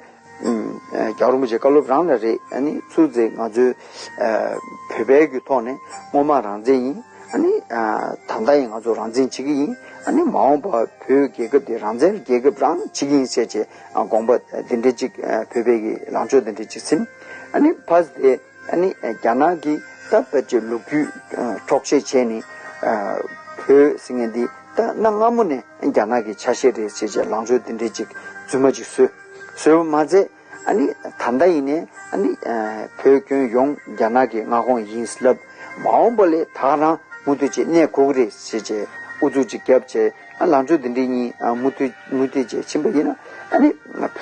རྒྱལ་བ་རིན་པོ་ཆེ་བཀའ་སློབ་རང་ལ་རེད། ཨ་ནི་ཚུར་ཚེ་ང་ཚོའི་ཨ་བོད་པའི་གི་ཐོག་ནས་སྔོན་མ་རང་བཙན་ཡིན། ཨ་ནི་ཨ་ད་ལྟ་ཡང་ང་ཚོ་རང་བཙན་བྱེད་ཀྱི་ཡིན། ཨ་ནི་མ་འོངས་པ་བོད་རྒྱལ་ཁབ་དེ་རང་བཙན་རྒྱལ་ཁབ་རང་བྱེད་ཀྱི་ཡིན་ཟེར་བྱས་ཨ་དགོངས་པ་འདི་འདྲ་ཅིག་ཨ་བོད་པའི་གི་ལངས་ཕྱོགས་འདི་འདྲ་ཅིག་ཟིན། ཨ་ནི་ཕ་དེ་ཨ་ནི་རྒྱ་ནག་གིས་ད་ཕལ་ཆེར་ལོ་རྒྱུས་ཨ་འཕྲོག་བཤད་བྱས་ནས་ཨ་བོད་ཟེར་མཁན་འདི་ད་གནའ་སྔ་མོ་ནས་རྒྱ་ནག་གི་ཆ་ཤས་རེད་ཟེར་བྱས་ལངས་ཕྱོགས་འདི་འདྲ་ཅིག་རྫུན་མ་ཅིག་བཟོས། བཟོས་པ་མ་ཚད་ཨ་ནི་ད་ལྟ་ཡིན་ནའི་ཨ་ནི་ཨ་བོད་ཁྱོན་ཡོངས་རྒྱ་ནག་གི་མངའ་ཁོངས་ཡིན་ལབ། མ་འོངས་པ་ལ་ད་ག་རང་མུ་མཐུད་བྱས་གནས་དགོས་ཀྱི་རེད་ཟེར་བྱས་ཨུ་ཚུགས་ཅིག་བརྒྱབ་བྱས། ཨ་ལངས་ཕྱོགས་འདི་འདྲའི་གཉིས་ཨ་མུ་མཐུད་མུ་མཐུད་བྱས་ཕྱིན་པ་ཡིན་ན། ཨ་ནི་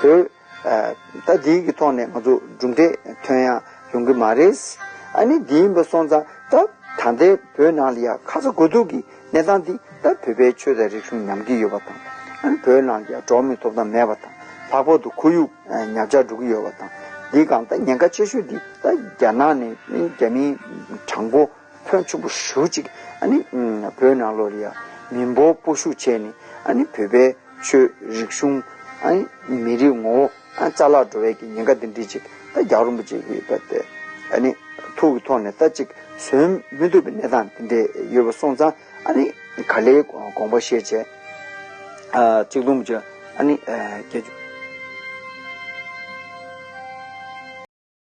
བོད་ཨ་ད་འདིའི་གི་ཐོག་ནས་ང་ཚོ་གྲུབ་འབྲས་ཐོན་ཡ་ཡོང་གི་མ་རེད། ཨ་ནི་འདི་ཡིན་པ་སོང་ཙང་ད་ད་ལྟའི་བོད་ནང་ལ་ཡ་ཁ་ཚ་དགོས་གཏུགས་ཀྱི་གནས་སྟངས་འདི་ད་བོད་པའི་ཆོས་དང་རིག་གཞུང་ཉམས་ཀྱི་ཡོད་པ་དང་། ཨ་ནི་བོད་ནང་ལ་ཡ་འགྲོ་བ་མིའི་ཐོབ་ཐང་མེད་པ་དང་། ལྷག་པར་དུ་ཁོར་ཡུག་ཉམས་ཆག་འགྲོ་གི་ཡོད་པ་དང་། འདིའི་སྒང་ད་ཉེན་ཁ་ཆེ་ཤོས་འདི་ད་རྒྱ་ནག་ནས་རྒྱ་མིའི་དྲང་པོ་ཕོན་ཆེན་པོ་ཞེ་པོ་ཅིག་ཨ་ནི་བོད་ནང་ལོགས་ལ་ཡ་མི་འབོར་སྤོ་བཤུག་བྱས་ནས། ཨ་ནི་བོད་པའི་ཆོས་རིག་གཞུང་། ཨ་ནི་མི་རིགས་ངོ་བོ་ཨ་རྩ་བརླག་འགྲོ་བའི་གི་ཉེན་ཁ་འདི་འདྲའི་ཅིག་ད་རྒྱལ་བ་རིན་པོ་ཆེ་གིས་ད་དེ་ཨ་ནི་ཐུགས་ཀྱི་ཐོག་ནས་ད་ཅིག་བཟོད་མི་ཐུབ་པའི་གནས་སྟངས་འདི་འདྲ་ཡོད་པ་སོང་ཙང་། ཨ་ནི་ག་ལེར་དགོངས་པ་བཞེས་བྱས་ཨ་གཅིག་སྟོང་བརྒྱ་ཨ་ནི་ཨ་བརྒྱད་ཅུ།